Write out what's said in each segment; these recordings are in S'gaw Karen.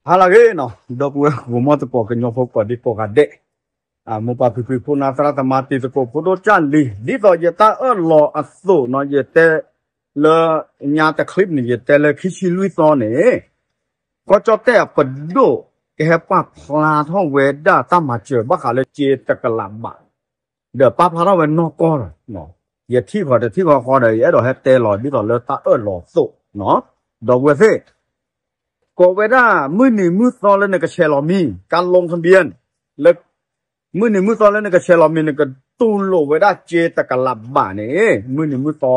ဟါလၢအဂ့ၤနီၤ, ဒီပုၢ်ဝဲၢ် ဂီၤမီသကိး ကညီဖိကိးဒံကိးဂၤဒဲး, မိၢ်ပၢ်ဖံဖု ဖိနၢ်သရၣ်သမါ တံၤသကိးဖိဒိၣ်ကၢ်လံၤ ဒ်သိးယတၢ်အၢၣ်လီၤအသိးနီၤ ယတဲလၢ ညါတ clip န့ၣ် ယတဲလၢခံဆံလွံၢ်သီန့ၣ် ကီၢ်ကၠီၣ်တဲၣ်အပဒိၣ် ကဟဲပာ်ဖျါထီၣ်ဝဲဒၣ်တၢ်မၤစၢၤဘၣ်ဃးလၢစ့တကလးဘး ဒီးပာ်ဖျါထီၣ်ဝဲနီၢ်ကီၢ်လီၤ. ယထံၣ်ဃီတထံၣ်ဃီဃီဒီး ယအဲၣ်ဒိးဟဲတဲလီၤဒ်သိးလၢတၢ်အၢၣ်လီၤအသိး, ဒီပုၢ်ဝဲၢ်သ့ၣ်, ကိးဝဲဒၣ်မုၢ်နံၤမုၢ်သီလၢနကဆဲးလီၤမံၤ ကါလိခဘံယၢၣ် လၢ မုၢ်နံၤမုၢ်သီလၢနကဆဲးလီၤမံၤ နကတူၢ်လိာ်ဝဲဒၣ်စ့တကလးဘးန့ၣ် မုၢ်နံၤမုၢ်သီ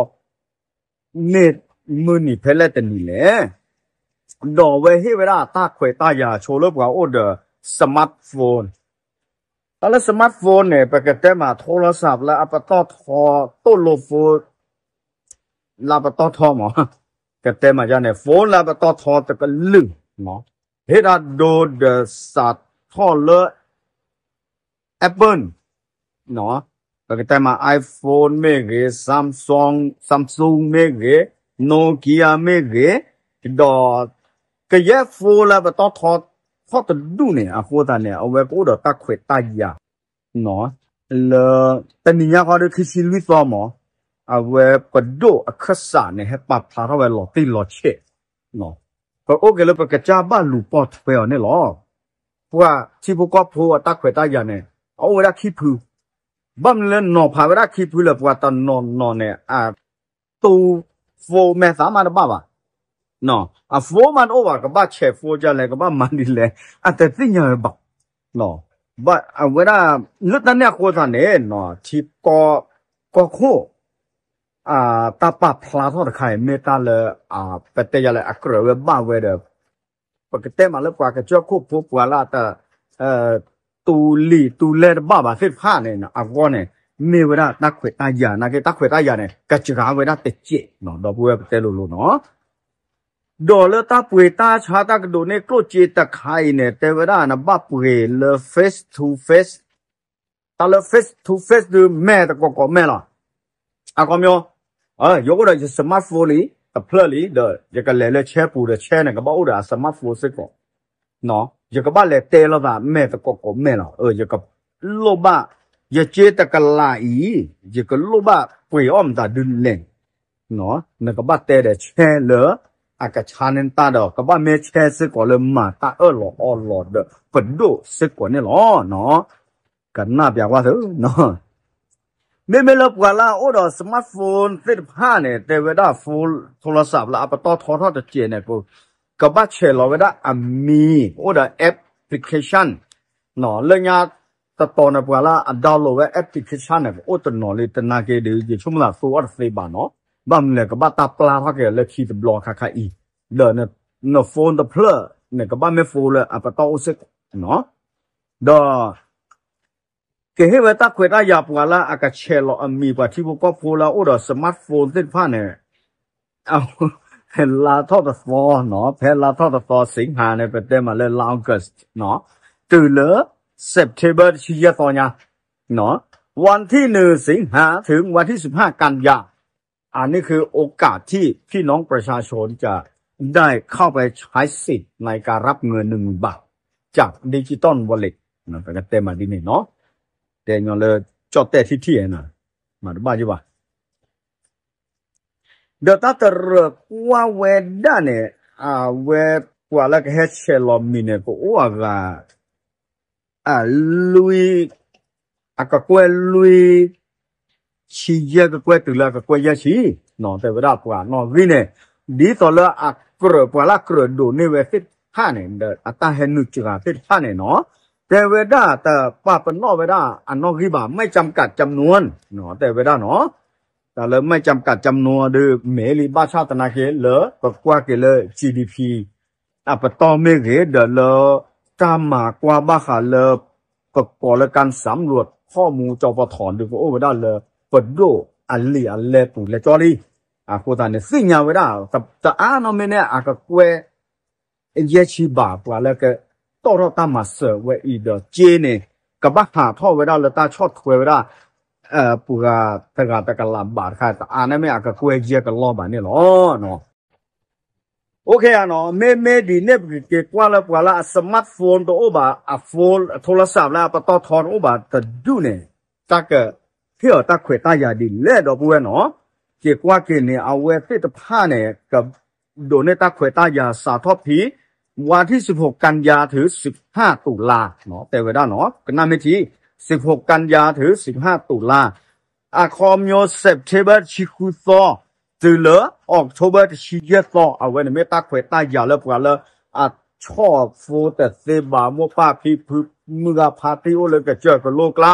မ့ၢ်မုၢ်နံၤဖဲလဲၣ်တနံၤလဲၣ်. ဒီးအဝဲဟ့ၣ်ဝဲဒၣ်တၢ်ခွဲးတၢ်ယာ်ဆိလၢပှၤအိၣ်ဒီး smartphone, တၢ်လၢ smartphone န့ၣ် ပကတဲမး ထိလီၤစၢ်လၢအပတီၢ်ထီ တိၣ်လိ phone လၢအပတီၢ်ထီမး, ကတဲမးယါန့ၣ် phone လၢအပတီၢ်ထီတကလုာ်, ဟ့ၣ်တၢ်ဒိဒီးစးထီၣ်လၢ Apple ပကတဲမး iPhone မ့ၢ်ဂ့ၤ, Samsung, Samsung မ့ၢ်ဂ့ၤ, Nokia မ့ၢ်ဂ့ၤ, ဒီး ကယဲၢ် phone လၢပတီၢ်ထီ ထီၣ်တဒူၣ်န့ၣ် အဃိသတးန့ၣ် အဝဲကအိၣ်ဒီးတၢ်ခွဲးတၢ်ယာ် လၢ တနံၤညါဃီဒီးခံဆံလွံၢ်သီမး, အဝဲပဒိၣ်အခၢၣ်စးန့ၣ် ဟဲပာ်ဖျါထီၣ်ဝဲလီၤတံၢ်လီၤဆဲး, ပအိၣ်က့ၤလၢပကစၢ်ဘၣ်လူၤပိာ်ထွဲအီၤန့ၣ်လီၤ. ပှၤထံဖိကီၢ်ဖိအတၢ်ခွဲးတၢ်ယာ်န့ၣ် အအိၣ်ဝဲဒၣ်ခံဖု, ဘၣ်မနုၤလၢနီၤဖးဝဲဒၣ်ခံဖုလဲၣ် ပှၤတနီၤနီၤန့ၣ် အ တူ phone မဲာ်သးမးတဘၣ်ဘၣ်, အ phone မးတအိၣ်ဘၣ် ကဘၣ်ဆဲး phone ဒ်လဲၣ် ကဘၣ်မၤဒ်လဲၣ် အတသ့ၣ်ညါဝဲဘၣ်, ဘၣ်အဝဲဒၣ် လၢတၢ်န့ၣ်အဃိသတးန့ၣ် ထံကီၢ် ကီၢ်ခိၣ် တၢ်ပာ်ဖျါထီၣ်တခါအံၤ မ့ၢ်တၢ်လၢ ပတဲယၤလဲၣ် အကြၢးဝဲဘၣ်ဝဲဒီး ပကတဲမးလၢပှၤကစၢၢ်ခိၣ်ဖိပှၤလၢအတ တူၢ်လံာ်တူၢ်လဲၢ်တဘၣ်ဘၣ်သ့ၣ်တဖၣ်န့ၣ် အဂီၢ်န့ၣ် မ့ၢ်ဝဲဒၣ်တၢ်ခွဲးတၢ်ယာ် နာ်က့တၢ်ခွဲးတၢ်ယာ်န့ၣ် ကစှၤဝဲဒၣ်တစဲး ဒီပုၢ်ဝဲၢ်ပတဲလိၤလိၤနီၤ, ဒီးလၢတၢ်ပှ့ၤတၢ်ဆါတၢ်ကဒိးန့ၢ်ကျိၣ်စ့တခါအံၤန့ၣ် တဲဝဲဒၣ်နဘၣ်ပှ့ၤလၢ face to face တၢ်လၢ face to face ဒုး မဲာ်တကိးကိးမဲာ်လီၤ. အခီပညီ ယအိၣ်ဒီးယ smartphone လံ တဖျၢၣ်လံ ဒီးယကလဲၤလၢဆဲပူၤဒီးဆဲန့ၣ် ကဘၣ်အိၣ်ဒီးအ smartphone စ့ၢ်ကီး, ယကဘၣ်လဲၤတဲလိာ်သးမဲာ်တကိးကိးမဲာ်လီၤ. ယကလိၣ်ဘၣ် ယစ့တကလးအံၤ ယကလိၣ်ဘၣ်ပှ့ၤအီၣ်မတၤဒုးလဲၣ် နကဘၣ်တဲဒီးဆဲလၢ အကဆါန့ၢ်တၢ်ဒီး ကဘၣ်မ့ၢ်ဆဲစ့ၢ်ကီးလၢမၤတၢ်အၢၣ်လီၤအီလီၤဒီးပဒိၣ်စ့ၢ်ကီးန့ၣ်လီၤ. ကနၣ်ပျးကွၢ်သု, မ့မ့ၢ်လၢပှၤလၢအအိၣ်ဒီး smartphone သ့ၣ်တဖၣ်န့ၣ် တဲဝဲဒၣ် phone ထိလီၤစၢ်လၢအပတီၢ်ထီထီၣ်တစဲးန့ၣ် ကဘၣ်ဆဲးလီၤဝဲဒၣ်အမံၤ အိၣ်ဒီး application လၢညါတတီၤန့ၣ် ပှၤလၢအ download ဝဲ application န့ၣ် ကအိၣ်တနီၤလံ တနာ်က့ဒီး ယဆိကမိၣ်သးသိအီၤတသ့ဘၣ်နီၤ, ဘၣ်မနုၤလဲၣ် ကဘၣ်တၢ်ပျၢ်ထီၣ်က့ၤလၢခံတဘျီခါခါအံၤ, ဒီးန phone တဖျၢၣ်န့ၣ် ကဘၣ်မ့ၢ် phone လၢအပတီၢ်အိၣ်စ့ၢ်ကီးနီၤ, ဒီး ကဟ့ၣ်ဝဲတၢ်ခွဲးတၢ်ယာ်ပှၤလၢအကဆဲးလီၤအမံၤ ပှၤထံဖိကီၢ်ဖိလၢအအိၣ်ဒီး smartphone သ့ၣ်တဖၣ်န့ၣ် ဖဲလါထီၣ်တသီနီၤ, ဖဲလါထီၣ်တသီ စံးဟါန့ၣ် ပတဲမးလၢ လါ August တုၤလၢ September တဆံယဲၢ်သီညါ, วันที่หนึ่งสิงหา ถึงวันที่สิบห้ากันยา อันนี้คือโอกาสที่พี่น้องประชาชนจะได้เข้าไปใช้สิทธิ์ในการรับเงินหนึ่งหมื่นบาทจากดิจิตอลวอลเล็ต ပကတဲမးဒ်န့ၣ်နီၤ, တဲညီလၢ ကၠီၣ်တဲၣ်ထံထံၣ်န့ၣ် မၤတဘၣ်ယဘၣ် ဒီးတၢ်တရၢၣ်ကွၢ်ဝဲဒၣ်န့ၣ် အဝဲပှၤလၢကဟဲဆဲးလီၤမံၤန့ၣ် ကအိၣ်အဂၤ အလွံၢ် အကကွဲၢ်လွံၢ် ဆံယဲၢ်ကကွဲၢ်တုၤလၢအကကွဲၢ်ယဲၢ်ဆံ, တဲဝဲဒၣ်ပှၤနီၣ်ဂံၢ်န့ၣ် ဒ်သိးလၢအကြၢးပှၤလၢအကြၢးဒိးန့ၢ်ဝဲသ့ၣ်တဖၣ်န့ၣ် ဒီးအတၢ်ဟဲနုာ်စှၤသ့ၣ်တဖၣ်န့ၣ်နီၤ, တဲဝဲဒၣ်တပာ်ပနီၣ်ဝဲဒၣ်အနီၣ်ဂံၢ်ဘၣ် ไม่จำกัดจำนวน တဲဝဲဒၣ်နီၤ, တၢ်လၢ ไม่จำกัดจำนวน ဒီး မ့ၢ်လံဘၣ်ဆၣ်သနာ်က့လၢ ပကွၢ်က့ၤလၢ GDP အပတီၢ်မ့ၢ်ဂ့ၤ ဒီးလၢ တၢ်မၤကွၢ်ဘၣ်ဃးလၢ ပကိးလၢ การสำรวจข้อมูล ကၠီပထီၣ် ဒုးကအိၣ်ဝဲဒၣ်လၢ ပဒိၣ်အလံာ်အလဲပူၤလဲကၠီလံ, အဃိသတးန့ၣ် သ့ၣ်ညါဝဲဒၣ် တအါနီၢ်မ့ၢ်န့ၣ် အကကွဲၢ် ယဲၢ်ဆံဘၣ် ပှၤလၢကတီၣ်ထီၣ်တၢ်မၤစၢၤဝဲအံၤဒီးစ့န့ၣ် ကဘၣ်ဟးထီၣ်ဝဲဒၣ်လၢတၢ်ဆီၣ်ထွဲဝဲဒၣ် ပှၤတဂၤတကလးဘးတခါ တအါန့ၢ်မ့ၢ်အကကွဲၢ်ယဲၢ်ကလီၢ်ဘၣ်န့ၣ်လီၤ. မ့မ့ၢ်ဒ်န့ၣ် ပကက့ၤကွၢ်လၢပှၤလၢအ smartphone တအိၣ်ဘၣ်, အ phone အထိလၢစးလၢအပတီၢ်ထီတအိၣ်ဘၣ်တဒူၣ်န့ၣ်, တၢ်ကဟ့ၣ်အီၤတၢ်ခွဲးတၢ်ယာ်ဒ်လဲၣ်ဒီပုၢ်ဝဲၢ်နီၤ. က့ၤကွၢ်က့ၤန့ၣ် အဝဲသ့ၣ်တဖၣ်န့ၣ် ကဒိးန့ၢ်တၢ်ခွဲးတၢ်ယာ်စးထီၣ်ဖဲ ဝါထံၣ် စံးဖိးကၣ်ယါ ထုး စံးဖးတူၤလါ, တဲဝဲဒၣ်နီၤ, ကနၣ်မ့ၢ်ထံ, စံးဖိးကၣ်ယါ ထုး စံးဖးတူၤလါ, အခီပညီ September တဆံဃုသီ တုၤလၢ October တဆံယဲၢ်သီ အဝဲန့ၣ်မ့ၢ်တၢ်ခွဲးတၢ်ယာ်လၢပှၤလၢ အဆီၣ်ဖိတသ့ဘၣ် မိၢ်ပၢ်ဖံဖု မုၢ်ဂၤဖါတံၢ်အိၣ်လၢကစၢၢ်ကလိကျါ,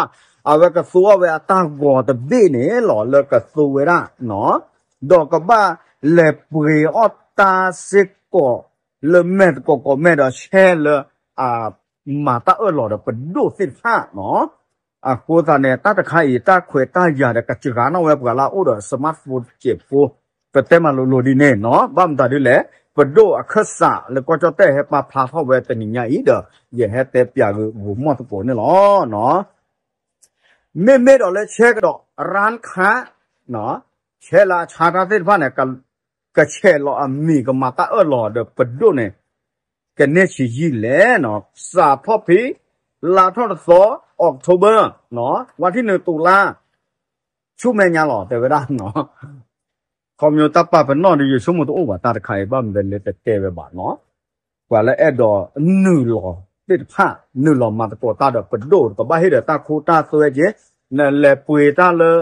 အဝဲကသူအီၣ်ဝဲအတၢ်ဂီၤတဘ့ၣ်န့ၣ်လီၤ လၢကသူဝဲဒၣ်နီၤ, ဒီးကဘၣ်လဲၤပှ့ၤအီၣ်တၢ်စ့ၢ်ကီး လၢမဲာ်သကိးကိးမဲာ်ဒီးဆဲးလၢ အမၤတၢ်အၢၣ်လီၤဒီးပဒိၣ်သ့ၣ်တဖၣ်နီၤ. အဃိသတးန့ၣ် တၢ်တခါအံၤ တၢ်ခွဲးတၢ်ယာ်ဒီးကစှၤနီၣ်ဝဲပှၤလၢအအိၣ်ဒီး smartphone စဲးဖိ, ပတဲမၤလိၤလိၤဒ်န့ၣ်နီၤ, ဘၣ်မတၤဒ်လဲၣ်, ပဒိၣ်အခၢၣ်စးလၢကီၢ်ကၠီၣ်တဲၣ်ဟဲပာ်ဖျါထီၣ်ဝဲတနံၤညါအံၤဒီး ယဟဲတဲပၠးဂ့ၢ်ဂီၢ်မီၢ်သကိးန့ၣ်လီၤ. မ့မ့ၢ်ဒီးလၢဆဲးကဒီး ရၣ်ခး ဆဲးလၢအဆါတၢ်သ့ၣ်တဖၣ်န့ၣ် ကဆဲးလီၤအမံၤကမၤတၢ်အၢၣ်လီၤဒီးပဒိၣ်န့ၣ် ကန့ၢ်ဆံးယံာ်လဲၣ်နီၤ, စးထီၣ်ဖဲ လါထီၣ်တသီ October နီၤ, ဝါထံၣ်နုာ်တူၤလါ ဆူမဲာ်ညါလီၤ တဲဝဲဒၣ်နီၤ. ခီဖျိတၢ်ပာ်ပနီၣ်ဒီးယဆိကမိၣ်တအိၣ်ဘၣ် တၢ်တခါအံၤ ဘၣ်မနုၤလဲၣ်တတဲဝဲဘၣ်နီၤ. ပှၤလၢအဲၣ်ဒိးနုာ်လီၤသ့ၣ်တဖၣ် နုာ်လီၤမၤသကိးတၢ်ဒီးပဒိၣ် ကဘၣ်ဟ့ၣ်ဒီးတၢ်ခိတၢ်သွဲက့ၤ, နလဲၤပှ့ၤတၢ်လၢ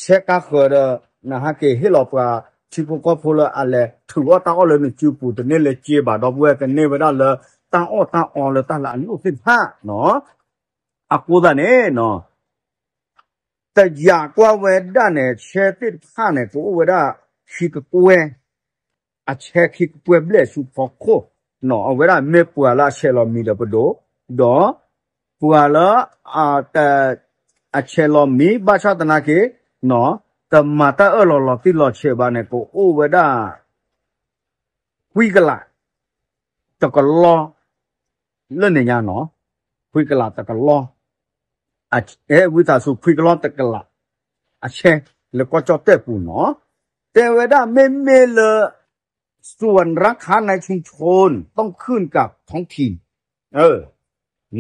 ဆဲးကါဃၢၤဒီး နဟးက့ၤဟ့ၣ်လီၤပှၤထံဖိကီၢ်ဖိလၢအလဲၤထုးအီၣ်တၢ်အီၣ်လၢနစုပူၤ တန့ၢ်လၢစ့ဘၣ် ဒီပုၢ်ဝဲၢ် ကန့ၢ်ဝဲဒၣ်လၢ တၢ်အီၣ်တၢ်အီလၢတၢ်လၢအလိၣ်သ့ၣ်တဖၣ်နီၤ. အဃိသတးန့ၣ်နီၤ တယာ်ကွၢ်ဝဲဒၣ်န့ၣ် ဆဲးသ့ၣ်တဖၣ်န့ၣ် ကအိၣ်ဝဲဒၣ်ခံကကွဲၢ်, အဆဲးခံကကွဲၢ်ဘျဲၣ်ဆူဖီခိၣ်နီၤ, အဝဲဒၣ်မ့ၢ်ပှၤလၢအဆဲးလီၤမံၤဒီးပဒိၣ်, ဒီးပှၤလၢ အဆဲးလီၤမံၤ ဘၣ်ဆၣ်သနာ်က့ တမၤတၢ်အၢၣ်လီၤလီၤတံၢ်လီၤဆဲးဘၣ်န့ၣ် ကအိၣ်ဝဲဒၣ် ခွံကလး တကလီၢ် လၢန့ၣ်ညါနီၤ, ခွံကလးတကလီၢ်, အဲ ဝံသးစူၤ ခွံကလီၢ်တကလး အဆဲးလၢကီၢ်ကၠီၣ်တဲၣ်ပူၤနီၤ, တဲဝဲဒၣ်မ့မ့ၢ်လၢ ส่วนราคาในชุมชนต้องขึ้นกับท้องถิ่น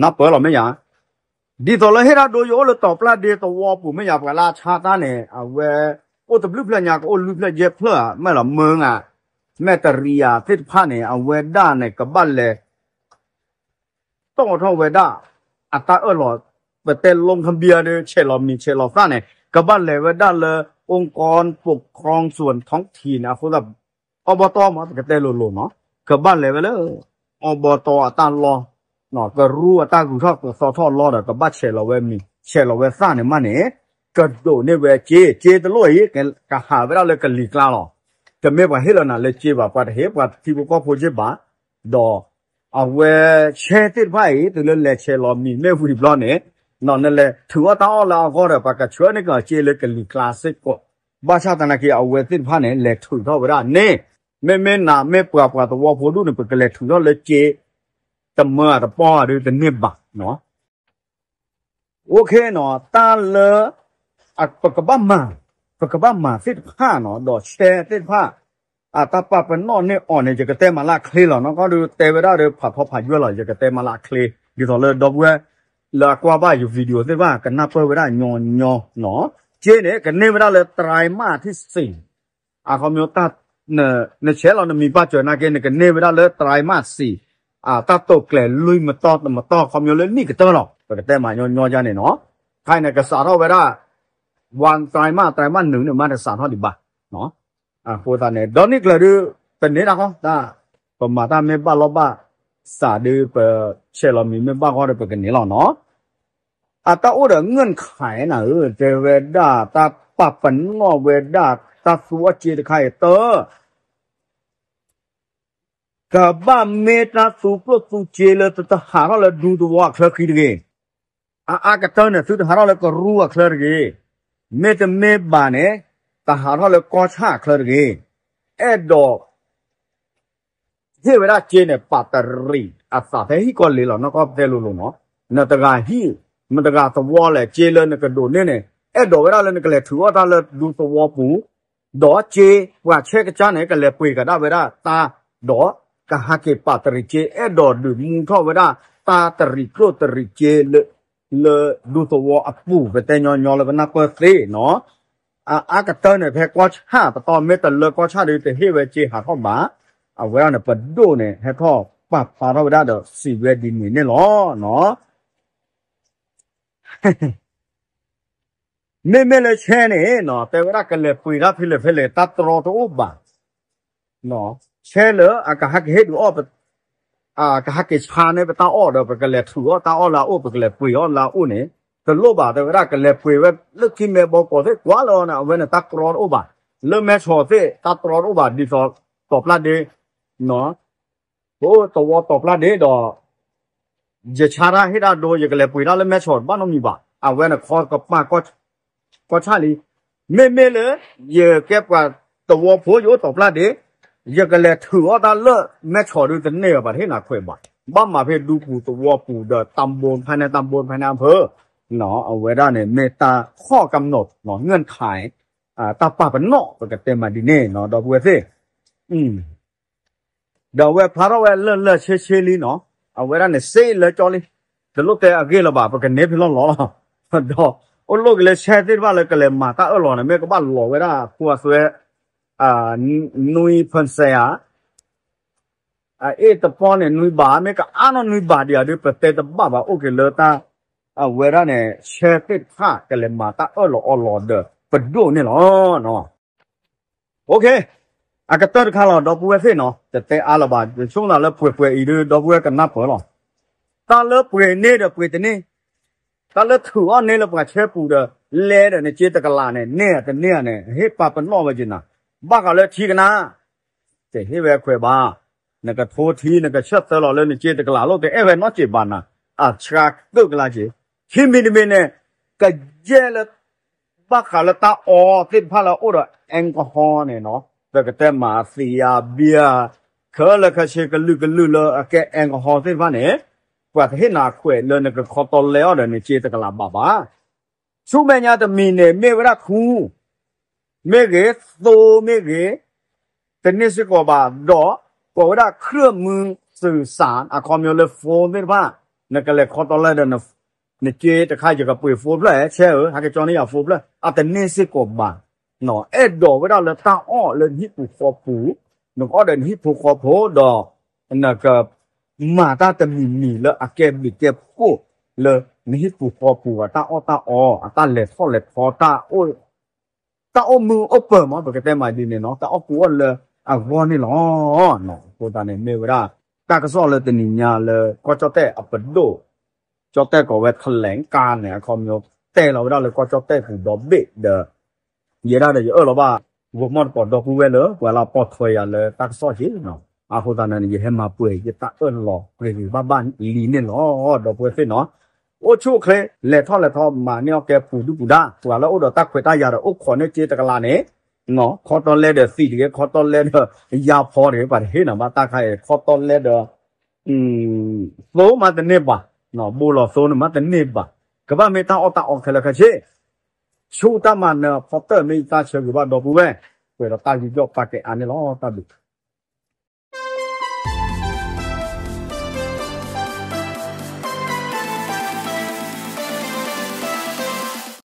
နၢ်ပၢၢ်လီၤမ့ၢ်ယါ, ဒ်သိးလၢဟ့ၣ်တၢ်ဒိယအိၣ်လၢတီၤပျၢ်ဒ့သဝီပူၤမ့ၢ်ယါ ပှၤလၢအဆါတၢ်န့ၣ် အဝဲ အိၣ်တဘျုးဖျၢၣ်ညါ ကအိၣ်လွံၢ်ဖျၢၣ်ယဲၢ်ဖျၢၣ်ဧါ မ့ၢ်လီၤမၢ်ဧါ, မဲာ်တရံးဧါသ့ၣ်တဖၣ်န့ၣ် အဝဲဒၣ်န့ၣ် ကဘၣ်လဲၤ တီၣ်ထီၣ်ဝဲဒၣ် အတၢ်အၢၣ်လီၤ ပတဲ ลงทะเบียน ဒီး ဆဲးလီၤမံၤဆဲးလီၤသၣ်န့ၣ် ကဘၣ်လဲၤဝဲဒၣ်လၢ องค์กรปกครองส่วนท้องถิ่น အဃိသတး အီၣ်ဘီတီမး ပကတဲလိၤလိၤနီၤ, ကဘၣ်လဲၤဝဲလၢ အီၣ်ဘီတီအတၢ်လီၢ်, ကရူၢ်အတၢ်ဂုၤထီၣ်သီထီၣ်လီၢ်ဒီး ကဘၣ်ဆဲးလီၤဝဲမံၤ ဆဲးလီၤဝဲသၣ်န့ၣ်မးန့ၣ် ကဒိးန့ၢ်ဝဲစ့, စ့တလိၣ်အံၤ ကဟးဝဲဒၣ်လၢကလံၤကျါလီၤ. တမ့ၢ်ပှၤဟ့ၣ်လီၤနၤလၢစ့ဘၣ်, ပှၤတဟ့ၣ်ပှၤထံဖိကီၢ်ဖိစ့ဘၣ်, ဒီး အဝဲဆဲးသ့ၣ်တဖၣ်အံၤ တုၤလၢလဲၤဆဲးလီၤမံၤမ့ၢ်ဝံၤဘျီန့ၣ်, နလဲၤထုးအီၣ်တၢ်အီၣ်လၢအဂီၢ်ဒီး ပှၤကဆှၢန့ၢ်က့ၤစ့လၢကလံၤကျါစ့ၢ်ကီး, ဘၣ်ဆၣ်သနာ်က့ အဝဲသ့ၣ်တဖၣ်န့ၣ် လဲၤထုးထီၣ်ဝဲဒၣ်န့ၣ်, မ့မ့ၢ်နၤမ့ၢ်ပှၤ ပှၤသဝီဖိဒူၣ်န့ၣ် ပကလဲၤထုးထီၣ်လၢစ့ တမၢအတပီၢ်အဒုးတန့ၢ်ဘၣ်နီၤ. အိၣ်ခ့နီၤ တၢ်လၢ ပကဘၣ်မၤ, ပကဘၣ်မၤသ့ၣ်တဖၣ်နီၤ ဒီးဆဲးသ့ၣ်တဖၣ် အတၢ်ပာ်ပနီၣ်န့ၢ်အီၤန့ၣ် ယကတဲမၤလၢအချ့လီၤနီၤ, ကီၢ်ဒုးတဲဝဲဒၣ်ဒီးဖးထီဖးယွဲၢ်လီၤ, ယကတဲမၤလၢအချ့ ဒ်သိးလၢဒီပုၢ်ဝဲၢ် လၢအကွၢ်ဘၣ်ယ video သ့ၣ်တဖၣ် ကနၢ်ပၢၢ်ဝဲဒၣ်ညီညီနီၤ, စ့န့ၣ် ကန့ၢ်ဝဲဒၣ်လၢ ไตรมาสที่สี่ အခီပညီ နဆဲးလီၤနမံၤပာ်စၢၤနာ်က့ နကန့ၢ်ဝဲဒၣ်လၢ ไตรมาสที่สี่ အတၢ်တိာ်ကျဲၤလွံၢ်မတီၢ်တမတီၢ် အခီပညီလၢနံၣ်ကတၢၢ်လီၤ, ပကတဲမၤညီညီဒ်န့ၣ်နီၤ, ခဲအံၤန့ၣ် ကစးထီၣ်ဝဲဒၣ် วันไตรมาส ไตรมาสหนึ่ง န့ၣ် မ့ၢ်တစးထီၣ်ဒံးဘၣ်, အဃိသတးန့ၣ် ဒီနံၣ်ကျၢၤဒုး ပန့ၢ်တၢ်ဃီ တၢ် ပမၤတၢ်မ့ၢ်ဘၣ်လီၢ်ဘၣ်စးဒီး ပဆဲးလီၤမံၤမ့ၢ်ဘၣ်ဃီဒီး ပကန့ၢ်လီၤနီၤ, အတၢ်အိၣ်ဒီး เงื่อนไข နၤဧၢ, တဲဝဲဒၣ် တၢ်ပာ်ပနီၣ်ဝဲဒၣ် တၢ်သူအီၣ်စ့တခါအံၤတၢ် ကဘၣ်မ့ၢ်တၢ်သူကျိၣ်သူစ့လၢတဟးထီၣ်လၢဒူသဝီအချၢဃံတဂ့ၤ, အအါကတၢၢ်န့ၣ် သုတဟးထီၣ်လၢကရူၢ်အချၢတဂ့ၤ, မ့တမ့ၢ်ဘၣ်န့ၣ် တဟးထီၣ်လၢကီၢ်ဆၣ်အချၢတဂ့ၤ, အဲၣ်ဒိး ဟ့ၣ်ဝဲဒၣ်စ့န့ၣ် ပာ်တရံးအသးဖဲဟံၣ်ကီၢ်လ့ၤလီၤ, နီၢ်ကီၢ်ပတဲလိၤလိၤနီၤ, နတဂၤဟံၣ် မတဂၤသဝီလဲၣ် စ့လၢနကဒိးန့ၢ်န့ၣ် အဲၣ်ဒိးဝဲဒၣ်လၢနကလဲၤထုးအီၣ်တၢ်လၢဒူသဝီပူၤ, ဒီးစ့ပှၤဆဲးကစၢ်န့ၣ် ကလဲၤပှ့ၤကဒါဝဲဒၣ်တၢ် ဒီးကဟးက့ၤပာ်တရံးစ့ အဲၣ်ဒိးဒုးမူထီၣ်ဝဲဒၣ် တၢ်တရံးကျိၣ်တရံးစ့ လၢဒူသဝီအပူၤ ပတဲညီညီလၢပနၢ်ပၢၢ်သ့နီၤ. အအါကတၢၢ်န့ၣ် ဖဲကီၢ်ဆၣ်ပတီၢ် မ့ၢ်တလၢကီၢ်ဆၣ်ဒီး တဟ့ၣ်ဝဲစ့ဟးထီၣ်ဘၣ်. အဝဲဒၣ်န့ၣ် ပဒိၣ်န့ၣ် ဟဲထီၣ်ပာ်ဖျါထီၣ်ဝဲဒၣ်ဒီးစံးဝဲဒ်န့ၣ်န့ၣ်လီၤ. မ့မ့ၢ်လၢဆဲန့ၣ်နီၤ တဲဝဲဒၣ်ကလဲၤပှ့ၤတၢ်ဖဲလဲၣ်ဖဲလဲၣ် တၢ်တြီတအိၣ်ဘၣ်. ဆဲလၢအကဟဲက့ၤဟ့ၣ်ဒုးအီၣ် ကဟဲက့ၤဆါန့ၢ်ပတၢ်အီၣ်ဒီး ပကလဲၤထုးအီၣ်တၢ်အီၣ်လၢအအိၣ် ပကလဲၤပှ့ၤအီၣ်လၢအအိၣ်န့ၣ် တလိၣ်ဘၣ်. တဲဝဲဒၣ်ကလဲၤပှ့ၤဝဲလၢခံ မဲာ်ဘီကီး သ့ၣ်ကွၢ်လၢအီၤန့ၣ် အဝဲန့ၣ်တၢ်တြီတအိၣ်ဘၣ်. လၢမဲဆီးသ့ၣ် တၢ်တြီတအိၣ်ဘၣ် ဒ်သိးတီၤပျၢ်ဒ့ ပအိၣ်သဝီတီၤပျၢ်ဒ့ဒီး ယဆါတၢ်ဟ့ၣ်တၢ်ဒိ ယကလဲၤပှ့ၤတၢ်လၢမဲဆီးတဘၣ်နီတမံၤဘၣ်. အဝဲန့ၣ်ခီကပာ်ကီၢ်ဆၣ်လံ. မ့မ့ၢ်လၢ ယကဲပှၤသဝီဖိ ယအိၣ်တီၤပျၢ်ဒ့ ယကလဲၤထုးအီၣ်တၢ်လၢမဲဆီးဒု တန့ၢ်ဘၣ် တဟ့ၣ်နၤခွဲးဘၣ်. ဘၣ်မၤဖဲဒူပူၤသဝီပူၤဒီး တၢ်ဘိဖဲန့ၣ် တၢ်ဘိဖဲန့ၣ်အဖၢ အဝဲဒၣ်န့ၣ် မ့ၢ်တၢ်ခီၣ်ကမျီး ငၢၢ်ထံး တၢ်ပာ်ပနီၣ် ပကတဲမးဒ်န့ၣ်နီၤ ဒီပုၢ်ဝဲၢ်သ့ၣ် ဒီးအဝဲဖျါထီၣ်ဝဲလၢလၢဆ့ဆ့လံနီၤ. အဝဲဒၣ်န့ၣ်စ့လၢကၠီလံ. တလိၣ်တဲအဂ့ၢ်လၢၤဘၣ် ပကန့ၢ်ဖဲလီၢ်လီၤလီၤ. ဒီးအိၣ်လိၣ်က့ၤလၢဆဲသ့ၣ်တဖၣ်လၢကလဲၤမၤတၢ်အၢၣ်လီၤန့ၣ် မ့ၢ်ကဘၣ်လီၤဝဲဒၣ်ဖိအသွဲ နွံ percent ဧါ အအ့ၣ်တပီၢ်န့ၣ် နွံဘး မ့ၢ်ကအါနီၢ်နွံဘးဒံးဧါဒုး ပတဲတဘၣ်ဘၣ် အိၣ်က့ၤလၢတၢ် အဝဲဒၣ်န့ၣ် ဆဲသ့ၣ်တဖၣ်ကလဲၤမၤတၢ်အၢၣ်လီၤအီလီၤဒီး ပဒိၣ်န့ၣ်လီၤ. အကတၢၢ်တခါလီၤ ဒီပုၢ်ဝဲၢ်သ့ၣ်နီၤ တတဲအါလၢၤဘၣ် ဆိကမိၣ်သးလၢပှဲၤပှဲၤအံၤဒုး ဒီပုၢ်ဝဲၢ်ကနၢ်ပၢၢ်လီၤ. တၢ်လၢပှ့ၤန့ၢ်ဒီးပှ့ၤတန့ၢ် တၢ်လၢထုးအီၣ်န့ၢ်လၢပှၤဆဲပူၤဒီး လဲဒီးနစ့တကလးန့ၣ် န့ၢ်ဧါတန့ၢ်ဧါန့ၣ် ဟ့ၣ်ပာ်ပနီၣ်ဝဲက့ၤနၤ ဘၣ်ဃးလၢထံကနါ တဟ့ၣ်ဝဲခွဲးဘၣ်. နကထိထံ နကဆၢၣ်သၢလီၤလၢနစ့တကလးလိၣ် တအဲၣ်ဝဲနီတစဲးဘၣ်နၤ အဆှါကၢၣ်ကလါက့ၤ ခံမံၤတမံၤန့ၣ် ကယဲၢ်လၢ ဘၣ်ဃးလၢတၢ်အီသ့ၣ်တဖၣ်လၢအအိၣ်ဒီး alcohol န့ၣ်နီၤ ပကတဲမးသံးယါ ဘံယါ ခဲလၢာ်ခဲဆ့ကလုာ်ကလုာ်လၢအကဲ alcohol သ့ၣ်တဖၣ်န့ၣ် ပှၤတဟ့ၣ်နၤခွဲးလၢနကခီတီလဲအီၤဒီးနစ့တကလးဘၣ်ဘၣ်. ဆူမဲာ်ညါတမံၤန့ၣ် မ့ၢ်ဝဲဒၣ်ခူ မ့ၢ်ဂ့ၤ သိမ့ၢ်ဂ့ၤ တန့ၢ်စ့ၢ်ကီးဘၣ်ဒီး ကိးဝဲဒၣ် เครื่องมือสื่อสาร အခီပညီလၢ phone သ့ၣ်တဖၣ် နကလဲၤခီတီလဲဒီး နစ့တခါ ယကပှ့ၤ phone ဖျၢၣ် ဆဲဧၢ ဟဲက့ၤကၠီန့ၢ်ယၤ phone ဖျၢၣ် အတန့ၢ်စ့ၢ်ကီးဘၣ်. အဲၣ်ဒိးဝဲဒၣ်လၢတၢ်အီၣ်လၢနဟံၣ်ပူၤဃီပူၤ နကအီၣ်ဒီးနဟံၣ်ဖိဃီဖိဒီး နက မၤတၢ်တမံၤမံၤလၢအကဲဘျုးကဲဖှိၣ်လၢနဟံၣ်ပူၤဃီပူၤ တၢ်အီၣ်တၢ်အီ အတၢ်လဲၤထီၣ်လဲၤထီ တၢ်အိၣ်မုာ်အိၣ်ပၢၤမး ပကတဲမးဒ်န့ၣ်နီၤ တၢ်အီၣ်ကူအီၣ်လၢအဂီၢ်န့ၣ်လီၤ. အဃိသတးန့ၣ်မ့ၢ်ဝဲဒၣ် တၢ်ကစီၣ်လၢတနံၤညါလၢကီၢ်ကၠီၣ်တဲၣ်အပဒိၣ် ကၠီၣ်တဲၣ်ကိးဝဲ แถลงการ န့ၣ် အခီပညီတဲလီၤဝဲဒၣ်လၢကီၢ်ကၠီၣ်တဲၣ်ပူၤဒီဘ့ၣ်ဒီး ယဲဒၣ်ဒီးယအၢၣ်လီၤဘၣ် ဂီၤမီၣ်တကိးဒီပုၢ်ဝဲၢ်လၢ ပှၤလၢအပိာ်ထွဲယၤလၢတၢ်ကစီၣ်က့ၤနီၤ အဃိသတးန့ၣ် ယဟဲမၤပှဲၤယတၢ်အၢၣ်လီၤပှဲၤဂ့ၤဘၣ်ဘၣ်လံန့ၣ်လီၤ ဒီပုၢ်ဝဲၢ်သ့ၣ်နီၤ အိၣ်ဆူၣ်အိၣ်ချ့ လဲၤထီၣ်လဲၤထီ မၤန့ၢ်အီၣ်ကဲပူၤဒုၣ်ပူၤဒါ ပှၤလၢအိၣ်ဒီးတၢ်ခွဲးတၢ်ယာ်ဒီး အိၣ်ခိးန့ၢ်စ့တကလးန့ၣ် ခီတီလဲဒီးသံးတဂ့ၤ ခီတီလဲဒီးယါဖီတဂ့ၤ ပှၤတဟ့ၣ်နၤဘၣ်တၢ်ခါအံၤ ခီတီလဲဒီး သိမးတန့ၢ်ဘၣ်, ဘိလီၤသိန့ၣ်မးတန့ၢ်ဘၣ်, ကဘၣ်မ့ၢ်တၢ်အီၣ်တၢ်အီခဲလၢာ်ခဲဆ့, ဆူတၢ်မၤနၢၤအဖီတၢၢ်မ့ၢ်ယတၢ်ဆၢဂ့ၤဘၣ်ဒီပုၢ်ဝဲၢ်, ပှဲၤဒီးတၢ်ယူးယီၣ်ပာ်ကဲအါန့ၣ်လီၤ. တၢ်ဘျုး